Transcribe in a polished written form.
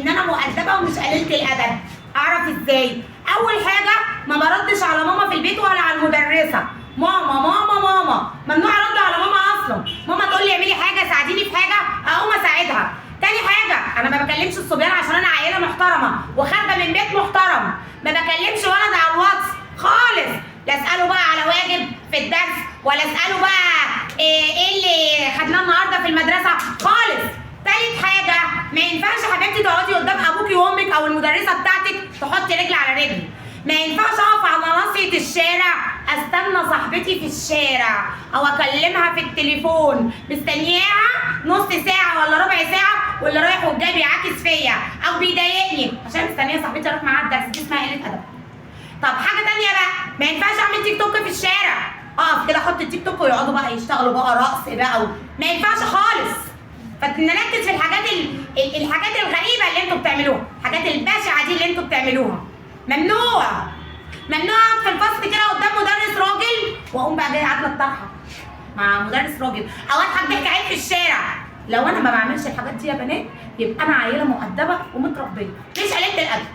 ان انا مؤدبة ومش قليله الادب؟ اعرف ازاي؟ اول حاجة ما بردش على ماما في البيت ولا على المدرسة. ماما ماما ماما، ممنوع ارد على ماما اصلا. ماما تقول لي اعملي حاجة، ساعديني في حاجة، اقوم اساعدها. تاني حاجة انا ما بكلمش الصبيان عشان انا عيله محترمه وخارجه من بيت محترم. ما بكلمش ولد على الواتس خالص، لا اساله بقى على واجب في الدرس ولا اساله بقى ايه اللي خدناه النهارده في المدرسة خالص. تالت حاجة ما ينفعش حبيبتي تقعدي قدام ابوكي وامك او المدرسة بتاعتك تحطي رجل على رجل. ما ينفعش اقف على ناصية الشارع استنى صاحبتي في الشارع او اكلمها في التليفون مستنياها نص ساعة ولا ربع ساعة، واللي رايح والجاي بيعاكس فيا او بيضايقني عشان مستنيه صاحبتي اروح معاها الدرس، دي اسمها قلة ادب. طب حاجة تانية بقى، ما ينفعش اعمل تيك توك في الشارع، اقف كده احط التيك توك ويقعدوا بقى يشتغلوا بقى رقص بقى ما ينفعش خالص. فنركز في الحاجات الحاجات الغريبة اللي انتوا بتعملوها، الحاجات البشعة دي اللي انتوا بتعملوها. ممنوع، ممنوع اقعد في الفصل كده قدام مدرس راجل واقوم بقى جاية عادلة الطرحة مع مدرس راجل او اضحك ضحك عيب في الشارع. لو انا ما بعملش الحاجات دي يا بنات يبقى انا عيله مؤدبة ومتربيه، مش قليله الادب.